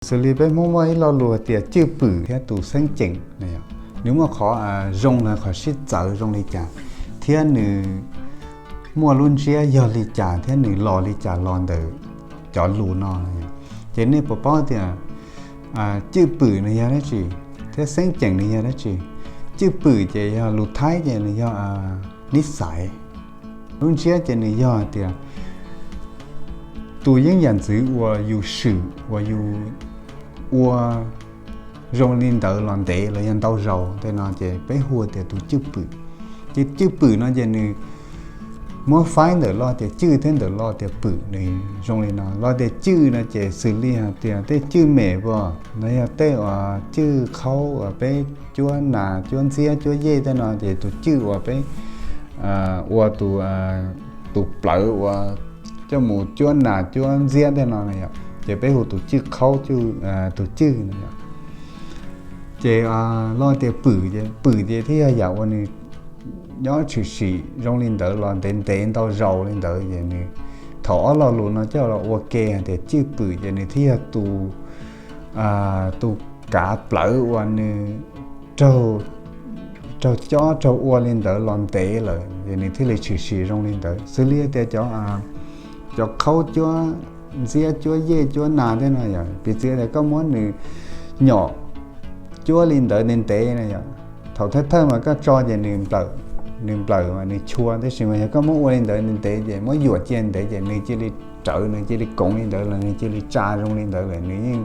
Xws li peb Hmoob muaj ib lo lus hais tias cwj pwm thiab tus xeeb ceem, nws muaj qhov zoo los qhov sib txawv zoo li cas, thiab nws muaj lub ntsiab yog li cas thiab nws los li cas los ntawm cov lus no. Ces nej puas paub tias cwj pwm nws yog dab tsi thiab xeeb ceem nws yog dab tsi? Cwj pwm ces yog lus Thaib ces nws yog nib xais. Lub ntsiab ces nws yog tias tus yeeb yam ntxwv uas yus swm uas yus ua zoo li ntawd los ntev los yog ntau zaus tej no ces peb hu tias tus cwj pwm. Ces cwj pwm no ces nws muab faib ntawm lo tias cwj thiab ntawm lo tias pwm nws zoo li no. Lo tias cwj no ces xws li hais tias tej cwj mem pom los yog tej uas cwj qhaub uas peb cuab nas cuab ntxiab cuab yej tej no ces tus cwj uas peb ua tus plawv uas coj mus cuab nas cuab ntxiab tej no yom, ces peb hu tus cwj qhaub, tus cwj no yom. Ces lo tias pwm, pwm ces thiaj yog yam uas nws nyob tshwm sim zoo li ntawd los ntev ntev ntau zaus li ntawd ces nws, thaum ob lo lus no coj los ua ke hais tias cwj pwm ces nws thiaj yog tus, tus kav plawv uas nws raug, raug cob raug ua li ntawd los ntev lawm ces nws thiaj li tshwm sim zoo li ntawd. Xws li tias cov, cov qhaub cuab ntxiab cuab yej cuab nas tej no yom, piv txwv tias koj muab nws nyom cuab li ntawd ntev ntev na yom, thaum thawj thawj mas koj tso ces nws nplawm, nws nplawm mas nws chua, tab sis mas yog koj muab ua li ntawd ntev ntev ces muab yuam cia ntev ces nws cia li rawv, nws cia li koov li ntawd los nws cia li tsa zoo li ntawd lawm, nws yeej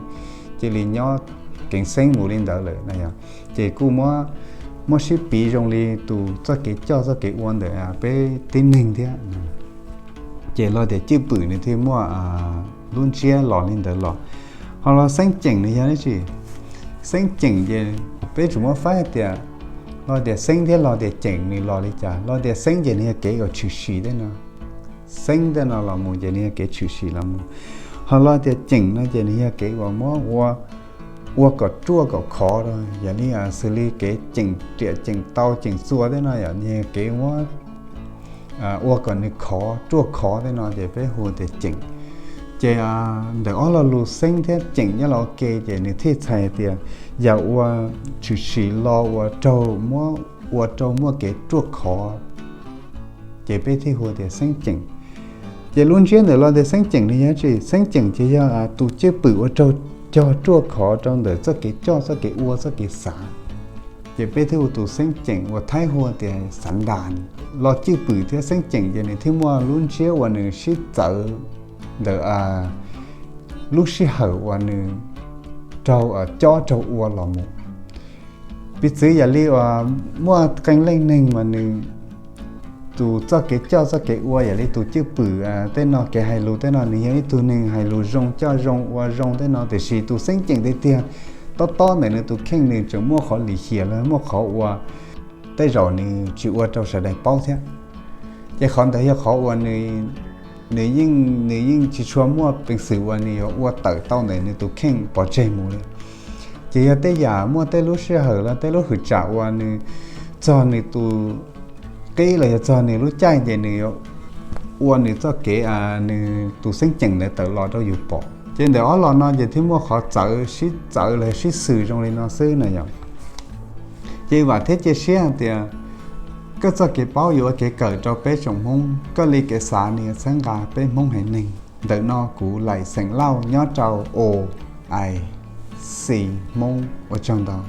cia li nyob keev xeeb mus li ntawd lawm na yom. Ces kuj muab, muab sib piv zoo li tus txoj kev coj txoj kev ua ntawm peb tib neeg thiab. Ces lo tias cwj pwm nws thiaj muaj lub ntsiab los li ntawd los. Ho lo xeeb ceem nws yog dab tsi? Xeeb ceem ces peb tsuas muab faib hais tias lo tias xeeb thiab lo tias ceem nws los li cas. Lo tias xeeb ces nws yog kev uas tshwm sim tej no, xeeb tej no los mus ces nws yog kev tshwm sim los mus. Ho lo tias ceem no ces nws yog kev uas muab ua, ua kom ruaj kom khov rau, yam li xws li kev ceem riam ceem tau ceem txuas tej no yom, nws yog kev muab ua kom nws khov ruaj khov tej no ces peb hu tias ceem. Ces ntawm ob lo lus xeeb thiab ceem nyob los ua ke ces nws thiaj txhais tias yam uas tshwm sim los uas raug muab ua rau muaj kev ruaj khov, ces peb thiaj hu tias xeeb ceem. Ces lub ntsiab ntawm lo tias xeeb ceem nws yog dab tsi? Xeeb ceem ces yog tus cwj pwm ua raug cog ruaj khov rau ntawm txoj kev coj txoj kev ua txoj kev xav, ces peb thiaj hu tus xeeb ceem uas Thaib hu tias xav ntas. Lo cwj pwm thiab xeeb ceem ces nws thiaj muaj lub ntsiab uas nws sib txawv ntawm lub sij hawm uas nws raug cob raug ua los mus. Piv txwv yam li uas muaj qee leej neeg mas nws tus txoj kev coj txoj kev ua yam li tus cwj pwm tej no, kev hais lus tej no, nws yog ib tug neeg hais lus zoo coj zoo ua zoo tej no, tiam sis tus xeeb ceem tiag tiag tob tob ntawm nws tus kheej nws tseem muaj qhov lim hiam los muaj qhov ua tej zaum nws tsis ua rau sawv daws paub thiab. Ces qhov ntawd yog qhov uas nws, nws yeej, nws yeej tsis tshua muaj peev xwm uas nws yuav ua tawm tau ntawm nws tus kheej pov tseg mus li. Ces yog tej yam muaj tej lub sij hawm los tej lub hwm tsam uas nws txog nws tus qib los yog txog nws lub caij ces nws yuav ua nws txoj kev, nws tus xeeb ceem ntawd tawm los rau yus pom. Ces ntawm ob los no ces thiaj muaj qhov txawv sib txawv los sib xws zoo li no xwb na yom. Ces vam thiab cia siab hais tias koj txoj kev paub yuav ua kev kawm rau peb tsoom Hmoob, koj li kev xav nws yuav txhawb nqa peb Hmoob haiv neeg. Ntawm no kuv Laim Xeem Lauj nyob rau O I C Hmoob, ua tsaug ntau.